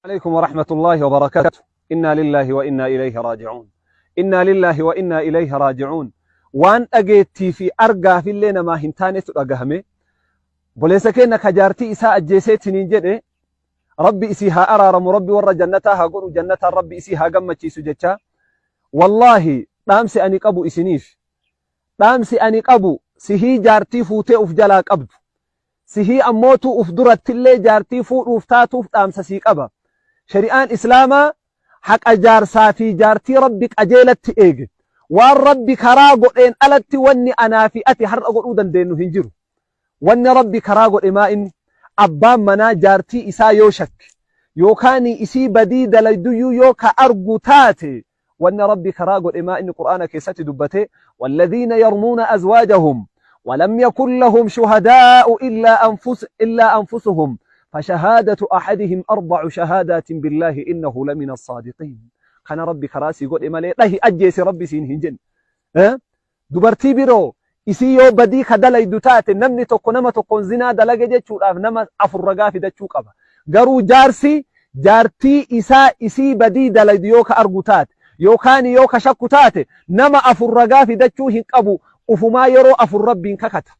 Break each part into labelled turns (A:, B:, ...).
A: عليكم ورحمة الله وبركاته. إنا لله وإنا إليه راجعون. إنا لله وإنا إليه راجعون. Waan dhageettii fi argaafillee namaa hin taanetu dhagahame. Obboleessa keenya ka jaartii isaa ajjeeseetiniin jedhe, Rabbi isii haa araaramu, Rabbi warra jannataa haa godhu, jannataan Rabbi isii haa gammachiisu jecha. Wallaahi, dhaamsi ani qabu isiniif. Dhaamsi ani qabu sihii jaartii fuutee uf jalaa qabdu. Sihii ammootuu uf durattillee jaartii fuudhuuf taatuuf dhaamsa sii qaba. Shari'aan Islaamaa haqa jaarsaa fi jaartii Rabbi qajeelatti eege. Waan Rabbi karaa godheen alatti wanni anaa fi ati har'a godhuu dandeennu hin jiru. Wanni Rabbi karaa godhe maa inni? Abbaan manaa jaartii isaa yoo shakke yookaan isii badii dalayduyyuu yoo ka argu taate, wanni Rabbi karaa godhe maa inni? Qur'aana keessatti dubbate: والذين يرمون أزواجهم ولم يكن لهم شهداء إلا أنفسهم فشهادة أحدهم أربع شهادات بالله إنه لمن الصادقين. Kana Rabbi karaa sii godhe malee dhahi ajjeesi Rabbi siin hin jenne. Dubartii biroo isii yoo badii ka dalaydu taate, namni tokko nama tokkoon zinaa dalage jechuudhaaf nama afur ragaa fidachuu qaba. Garuu jaarsi jaartii isaa isii badii dalaydu yoo ka argu taate yookaan yoo ka shakku taate, nama afur ragaa fidachuu hin qabu. Ufumaa yeroo afur Rabbiin kakata.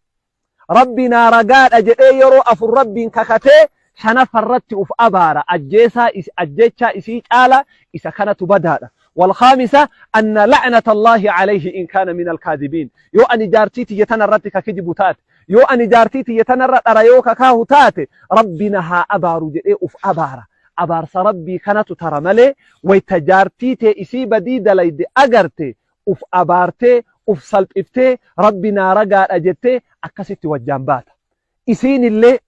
A: Rabbi naa ragaadha jedhee yeroo afur Rabbiin kakatee shanaffarratti uf abaara. Ajjeesaa ajjechaa isii caala isa kanatu badaadha. والخامسة أن لعنة الله عليه إن كان من الكاذبين. Yoo ani jaartii tiyya tanarratti ka kijibu taate, yoo ani jaartii tiyya tanarra dhara yoo kakaahu taate, Rabbi na haa abaaru jedhee uf abaara. Abaarsa Rabbii kanatu tara malee, wayta jaartii tee isii badii dalayde agarte, uf abaartee uf salphiftee Rabbi naa ragaadha jettee akkasitti wajjaan baata. Isiinillee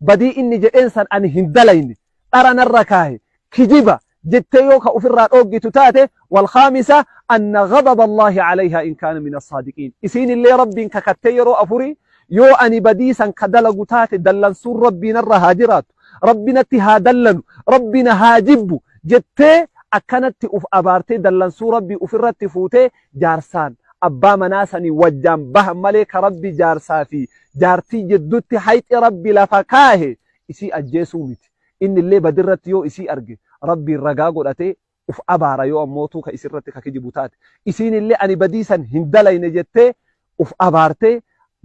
A: badii inni jedheen san ani hin dalayne, dhara narra kaahe, kijiba jettee yoo ka ofirraa dhooggitu taate, والخامسة أن غضب الله عليها إن كان من الصادقين. Isiinillee Rabbiin kakattee yeroo afurii, yoo ani badii san ka dalagu taate, dallansuun Rabbii narra haa jiraatu, Rabbi natti haa dallanu, Rabbi na haa jibbu jettee akkanatti uf abaartee dallansuu Rabbii ufirratti fuutee jaarsaan abbaa manaa sanii wajjaan bahan malee, ka Rabbi jaarsaa fi jaartii jiddutti hayxi Rabbi lafa kaahe isii ajjeesuu miti. Innillee badirratti yoo isii arge Rabbiin ragaa godhatee uf abaara, yoo ammootuu ka isirratti ka kijibu taate. Isiinillee ani badii san hin dalayne jettee uf abaartee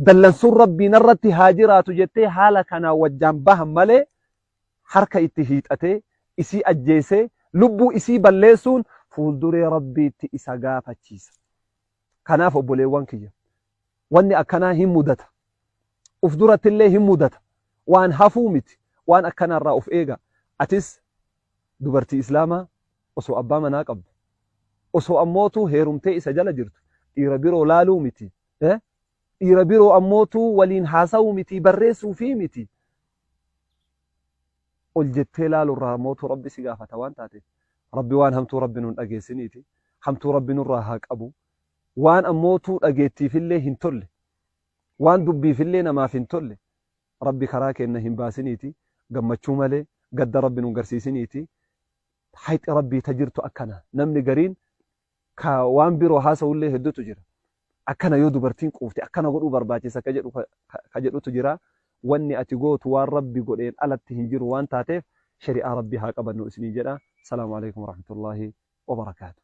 A: dallansuun Rabbii narratti haa jiraatu jettee haala kanaa wajjaan bahan malee, harka itti hiixatee isii ajjeesee lubbuu isii balleessuun fuulduree Rabbiitti isa gaafachiisa. Kanaaf obboleewwan kiyya, wanni akkanaa hin mudata. Uf durattillee hin mudata. Waan hafuu miti. Waan akkanaarraa of eega. Atis dubartii Islaamaa osoo abbaa manaa qabdu, osoo ammootuu heerumtee isa jala jirtu, dhiira biroo laaluu miti. Dhiira biroo ammootuu waliin haasa'uu miti, barreessuu fi miti. Ol jettee laalurraa ammootuu Rabbi si gaafata waan taateef. Rabbi waan hamtuu Rabbi nun dhageessiniiti. Hamtuu Rabbi nurraa haa qabu. Waan ammootuu dhageettiifillee hin tolle, waan dubbiifillee namaaf hin tolle Rabbi karaa keenna hin baasiniiti. Gammachuu malee gadda Rabbi nun garsiisiniiti. Hayxi Rabbii ta jirtu akkana. Namni gariin ka waan biroo haasa'ullee hedduutu jira. Akkana yoo dubartiin quufte akkana godhuu barbaachisa ka jedhu ka jedhutu jira. Wanni ati gootu waan Rabbi godheen alatti hin jiru waan taateef, shari'aa Rabbii haa qabannu isinii jedha. Salaamu alaikum warahmatullaahi wabarakaatu.